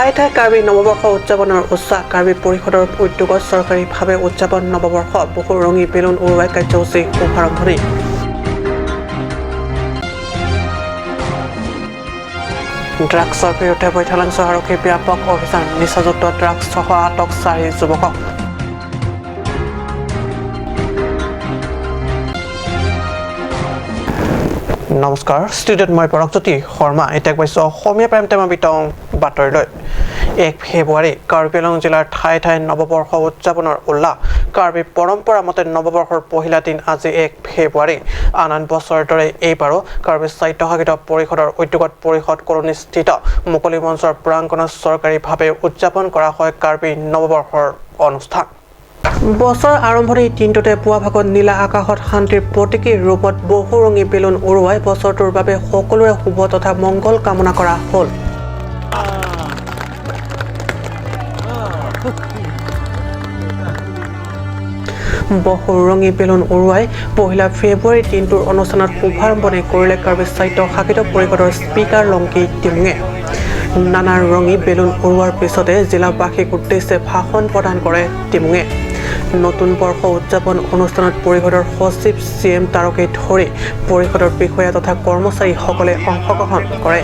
ঠায়ে ঠায়ে কাৰ্বি নৱবৰ্ষ উদযাপনৰ উৎসাহ। কাৰ্বি পৰিষদৰ উদ্যোগত চৰকাৰীভাৱে উদযাপন নৱবৰ্ষ। বহু ৰঙী বেলুন উৰুৱাই কাৰ্যসূচী শুভাৰম্ভণি। ড্ৰাগছৰ বিৰুদ্ধে বৈঠালাংছ আৰক্ষীৰ ব্যাপক অভিযান। নিচাযুক্ত ড্ৰাগছসহ আটক 4 যুৱকক। নমস্কাৰ, ষ্টুডিঅ'ত মই পৰকজ্যোতি শৰ্মা। এতিয়া কৈছোঁ অসমীয়া প্ৰাইম টাইমৰ বিতং বাতৰিলৈ। 1 ফেব্ৰুৱাৰী কাৰ্বি আংলং জিলাৰ ঠায়ে ঠায়ে নৱবৰ্ষ উদযাপনৰ উল্লাস। কাৰ্বি পৰম্পৰা মতে নৱবৰ্ষৰ পহিলা দিন আজি 1 ফেব্ৰুৱাৰী। আন আন বছৰৰ দৰে এইবাৰো কাৰ্বি স্বায়ত্তশাসিত পৰিষদৰ উদ্যোগত পৰিষদ কলনীস্থিত মুকলি মঞ্চৰ প্ৰাংগণত চৰকাৰীভাৱে উদযাপন কৰা হয় কাৰ্বি নৱবৰ্ষৰ অনুষ্ঠান। বছৰ আৰম্ভণিৰ দিনটোতে পুৱা ভাগত নীলা আকাশত শান্তিৰ প্ৰতীকী ৰূপত বহু ৰঙী বেলুন উৰুৱাই বছৰটোৰ বাবে সকলোৰে শুভ তথা মংগল কামনা কৰা হ'ল। বহু ৰঙী বেলুন উৰুৱাই 1 ফেব্ৰুৱাৰী দিনটোৰ অনুষ্ঠানত শুভাৰম্ভণি কৰিলে কাৰ্বি স্বায়ত্তশাসিত পৰিষদৰ স্পীকাৰ লংকি তিমুঙে। নানা ৰঙী বেলুন উৰুৱাৰ পিছতে জিলাবাসীক উদ্দেশ্যে ভাষণ প্ৰদান কৰে তিমুঙে। নতুন বৰ্ষ উদযাপন অনুষ্ঠানত পৰিষদৰ সচিব চি এম তাৰকে ধৰি পৰিষদৰ বিষয়া তথা কৰ্মচাৰীসকলে অংশগ্ৰহণ কৰে।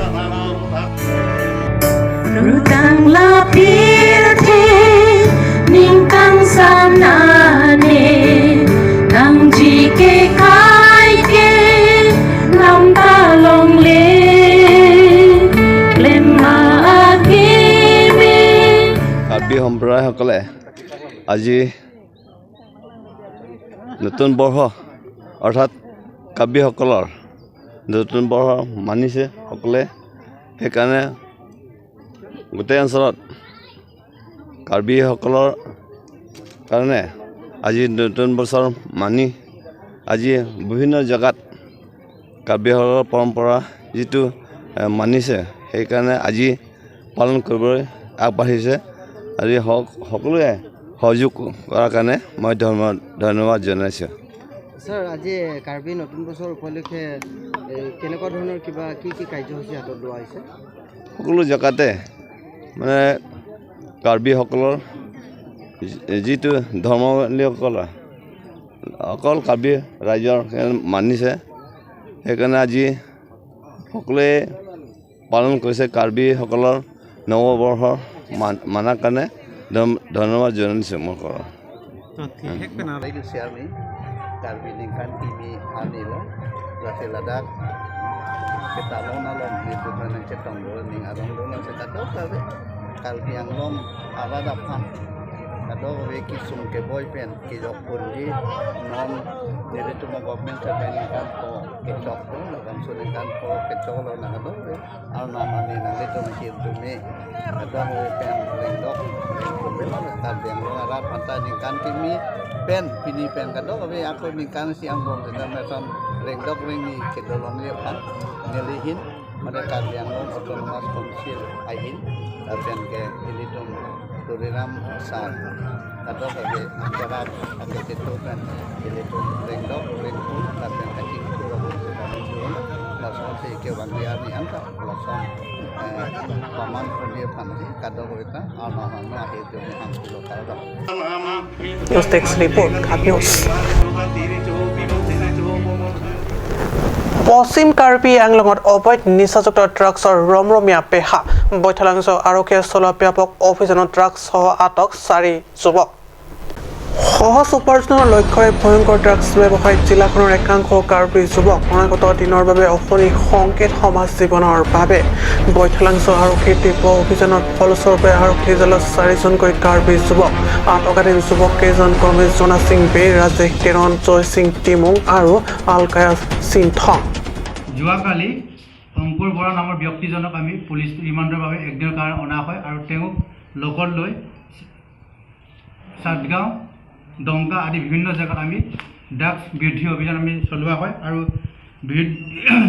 কাৰ্বি সম্প্ৰদায়সকলে আজি নতুন বৰ্ষ অৰ্থাৎ কাৰ্বিসকলৰ নতুন বৰ্ষ মানিছে সকলোৱে। সেইকাৰণে গোটেই অঞ্চলত কাৰ্বিসকলৰ কাৰণে আজি নতুন বছৰ মানি আজি বিভিন্ন জেগাত কাৰ্বিসকলৰ পৰম্পৰা যিটো মানিছে, সেইকাৰণে আজি পালন কৰিবলৈ আগবাঢ়িছে। আজি সকলোৱে সহযোগ কৰাৰ কাৰণে মই ধন্যবাদ জনাইছোঁ। ছাৰ, আজি কাৰ্বি নতুন বছৰ উপলক্ষে কেনেকুৱা ধৰণৰ কিবা কি কি কাৰ্যসূচী হাতত লোৱা হৈছে? সকলো জেগাতে মানে কাৰ্বিসকলৰ যিটো ধৰ্মাৱলীসকলৰ অকল কাৰ্বি ৰাইজৰ মানিছে, সেইকাৰণে আজি সকলোৱে পালন কৰিছে কাৰ্বিসকলৰ নৱবৰ্ষ মানাৰ কাৰণে ধন্যবাদ জনাইছোঁ মোৰ ঘৰৰ। News desk report, Ghat news. পশ্চিম কাৰ্বি আংলঙত অবৈধ নিচাযুক্ত ড্ৰাগছৰ ৰমৰমীয়া পেহা। বৈঠালাংছ আৰক্ষীয়ে চলোৱা ব্যাপক অভিযানত ড্ৰাগছসহ আটক 4 যুৱক। সহজ উপাৰ্জনৰ লক্ষ্যৰে ভয়ংকৰ ড্ৰাগছ ব্যৱসায়ত জিলাখনৰ একাংশ কাৰ্বি যুৱক অনাগত দিনৰ বাবে অশনি সংকেত সমাজ জীৱনৰ বাবে। বৈঠালাংছ আৰক্ষীৰ তীব্ৰ অভিযানৰ ফলস্বৰূপে আৰক্ষীৰ জালত 4জনকৈ কাৰ্বি যুৱক। আটকাধীন যুৱককেইজন ক্ৰমে জোনা সিং বে, ৰাজেশ তেৰণ, জয় সিং টিমুং আৰু আলকায়া সিংথং। যোৱাকালি অংকুৰ বৰা নামৰ ব্যক্তিজনক আমি পুলিচ ৰিমাণ্ডৰ বাবে একদিনৰ কাৰণে অনা হয় আৰু তেওঁক লগত লৈ চাটগাঁও, ডংকা আদি বিভিন্ন জেগাত আমি ড্ৰাগছ বিৰোধী অভিযান আমি চলোৱা হয় আৰু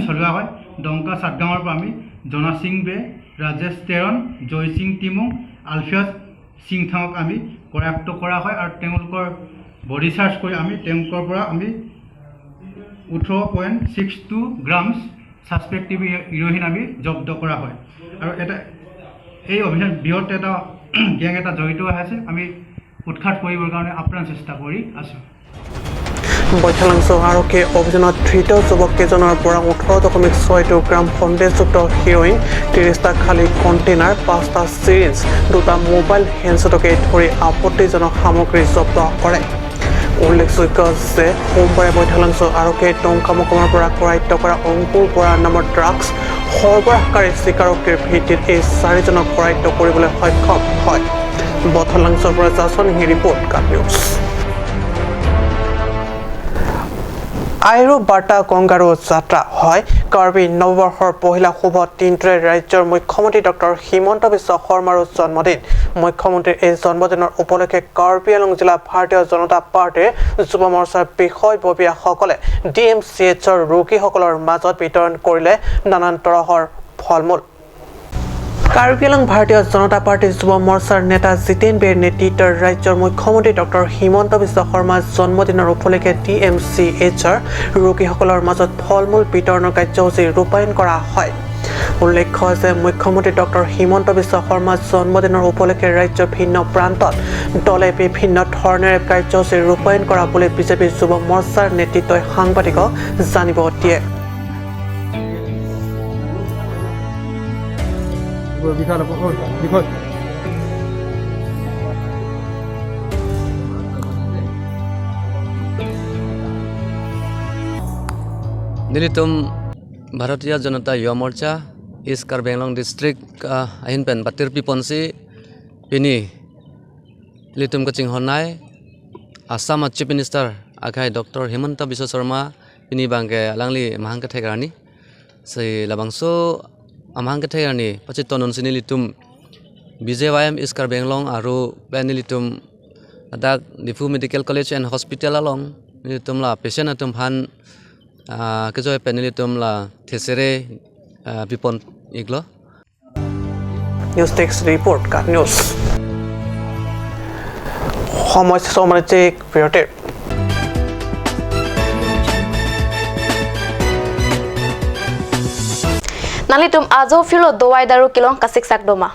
চলোৱা হয়। ডংকা চাটগাঁৱৰ পৰা আমি জনা সিং বে, ৰাজেশ তেৰণ, জয় সিং টিমুং, আলফিয়াজ সিংথাঙক আমি কৰায়ত্ব কৰা হয় আৰু তেওঁলোকৰ বডি চাৰ্জ কৰি আমি তেওঁলোকৰ পৰা আমি 18.62 গ্ৰামছ ছাছপেক্টিভ ইৰ'হিন আমি জব্দ কৰা হয় আৰু এটা এই অভিযান বৃহৎ এটা গেং এটা জড়িত হৈ আছে। আমি উৎখাত কৰিবৰ কাৰণে আপ্ৰাণ চেষ্টা কৰি আছোঁ। বৈঠালাংছ আৰক্ষীৰ অভিযানত ধৃত যুৱককেইজনৰ পৰা 18.62 গ্ৰাম সন্দেহযুক্ত হিৰ'ইন, 30টা খালী কণ্টেইনাৰ, 5টা চিৰিঞ্জ, 2টা মোবাইল হেণ্ডছেটকে ধৰি আপত্তিজনক সামগ্ৰী জব্দ কৰে। উল্লেখযোগ্য যে সোমবাৰে বৈঠালাংছ আৰক্ষীয়ে টংকামুকমৰ পৰা কৰায়ত্ব কৰা অংকুৰ বৰা নামৰ ড্ৰাগছ সৰবৰাহকাৰী স্বীকাৰোক্তিৰ ভিত্তিত এই 4জনক কৰায়ত্ব কৰিবলৈ সক্ষম হয়। বৈঠালাংছৰ পৰা জাচন ৰিপৰ্ট, কাট নিউজ। আইৰো বাৰ্তা গংগাৰো যাত্ৰা হয় কাৰ্বি নৱবৰ্ষৰ পহিলা শুভ দিনটোৰে ৰাজ্যৰ মুখ্যমন্ত্ৰী ডক্টৰ হিমন্ত বিশ্ব শৰ্মাৰো জন্মদিন। মুখ্যমন্ত্ৰীৰ এই জন্মদিনৰ উপলক্ষে কাৰ্বি আংলং জিলা ভাৰতীয় জনতা পাৰ্টীৰ যুৱ মৰ্চাৰ বিষয়ববীয়াসকলে DMCHৰ ৰোগীসকলৰ মাজত বিতৰণ কৰিলে নানান তৰহৰ ফল মূল। কাৰ্বি আংলং ভাৰতীয় জনতা পাৰ্টীৰ যুৱ মৰ্চাৰ নেতা জিতেন বেৰ নেতৃত্বৰ ৰাজ্যৰ মুখ্যমন্ত্ৰী ডক্টৰ হিমন্ত বিশ্ব শৰ্মাৰ জন্মদিনৰ উপলক্ষে DMCHৰ ৰোগীসকলৰ মাজত ফল মূল বিতৰণৰ কাৰ্যসূচী ৰূপায়ণ কৰা হয়। উল্লেখ্য যে মুখ্যমন্ত্ৰী ডক্টৰ হিমন্ত বিশ্ব শৰ্মাৰ জন্মদিনৰ উপলক্ষে ৰাজ্যৰ ভিন্ন প্ৰান্তত দলে বিভিন্ন ধৰণেৰে কাৰ্যসূচী ৰূপায়ণ কৰা বুলি বিজেপি যুৱ মৰ্চাৰ নেতৃত্বই সাংবাদিকক জানিব দিয়ে। Nilitum Bharatiya Janata Yuva Morcha East Karbi Anglong District ahin pen batir piponsi pini litum kaching honai Assam Chief Minister akai Dr. Himanta Biswa Sarma pini bangke alangli mahang kathegrani sei labangso amhang kathegrani pachi tonon sini litum BJYM East Karbi Anglong aru pen litum adak Diphu Medical College and Hospital along litum la patient atum han kejoy penilitum la thesere bipon iglo. News desk report, cut news. সময় সামাজিক বিৰতিৰ। Nalitum azo filo dowai daru kilong kasik sak doma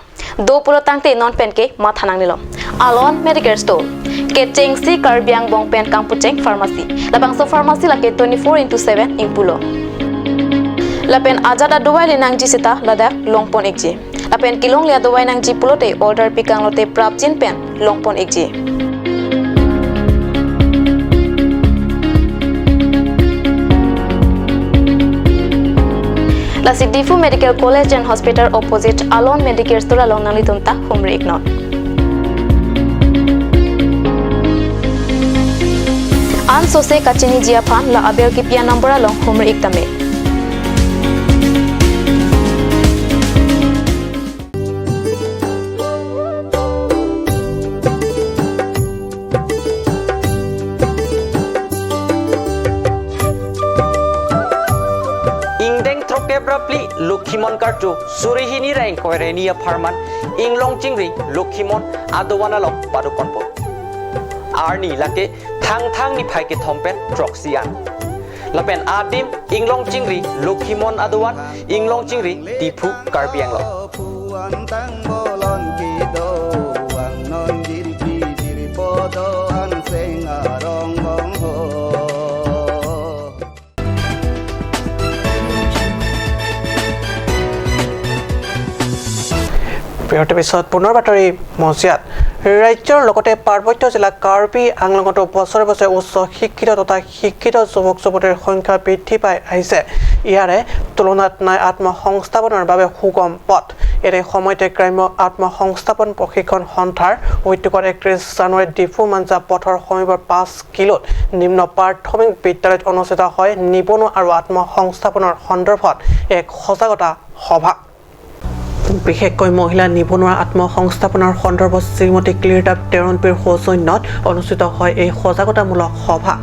do pulo tangte non pen ke mathanang nilom Alon Medical Store ke chengsi karbiang bong pen kampucheng pharmacy labangso pharmacy la ke 24/7 ingpulo lapen ajada dowai le nangji sita ladak longpon ekji lapen kilong lia dowai nangji pulote order pikang lote prapchin pen longpon ekji. Lasi Diphu Medical College and Hospital opposite Alon Medical Store along Nalitumta Humri Ignon. An sose kachini jia phan la abel ki pia number along Humri Iktame. Lukhimon kartu surihini raing koirenia farman inglong chingri Lukhimon adowana lok padukonpo arni lake thang thang ni phaike thompen troxian lapen adim inglong chingri Lukhimon adowan inglong chingri Diphu Karbi Anglong. বিৰতিৰ পিছত পুনৰ বাতৰি মজিয়াত। ৰাজ্যৰ লগতে পাৰ্বত্য জিলা কাৰ্বি আংলঙতো বছৰে বছৰে উচ্চ শিক্ষিত তথা শিক্ষিত যুৱক যুৱতীৰ সংখ্যা বৃদ্ধি পাই আহিছে। ইয়াৰে তুলনাত নাই আত্মসংস্থাপনৰ বাবে সুগম পথ। এনে সময়তে গ্ৰাম্য আত্মসংস্থাপন প্ৰশিক্ষণ সন্থাৰ উদ্যোগত 31 জানুৱাৰীত ডিফু মাঞ্জা পথৰ সমীপৰ 5 কিলোত নিম্ন প্ৰাথমিক বিদ্যালয়ত অনুষ্ঠিত হয় নিবনুৱা আৰু আত্মসংস্থাপনৰ সন্দৰ্ভত এক সজাগতা সভা। বিশেষকৈ মহিলা নিবনুৱা আত্মসংস্থাপনৰ সন্দৰ্ভত শ্ৰীমতী ক্লিৰটাপ টেৰণপীৰ সৌজন্যত অনুষ্ঠিত হয় এই সজাগতামূলক সভা।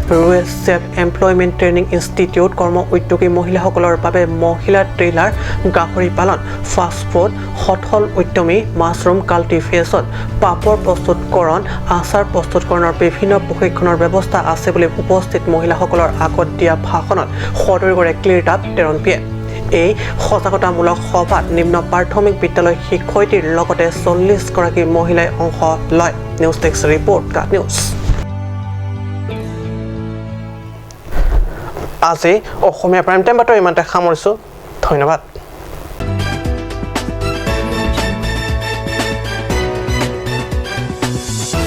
Rural self employment training institute কৰ্ম উদ্যোগী মহিলাসকলৰ বাবে মহিলা ট্ৰেইলাৰ, গাহৰি পালন, ফাষ্টফুড, সঠল উদ্যমী, মাছৰুম কাল্টিভেশ্যন, পাপৰ প্ৰস্তুতকৰণ, আচাৰ প্ৰস্তুতকৰণৰ বিভিন্ন প্ৰশিক্ষণৰ ব্যৱস্থা আছে বুলি উপস্থিত মহিলাসকলৰ আগত দিয়া ভাষণত সদৰি কৰে ক্লিৰটাপ টেৰণপীয়ে। এই সজাগতামূলক সভাত নিম্ন প্ৰাথমিক বিদ্যালয় শিক্ষয়িত্ৰীৰ লগতে 40 গৰাকী মহিলাই অংশ লয়। নিউজ ডেস্ক ৰিপৰ্ট, কা নিউজ। আজি অসমীয়া প্ৰাইম টাইম বাতৰি ইমানতে সামৰিছোঁ। ধন্যবাদ।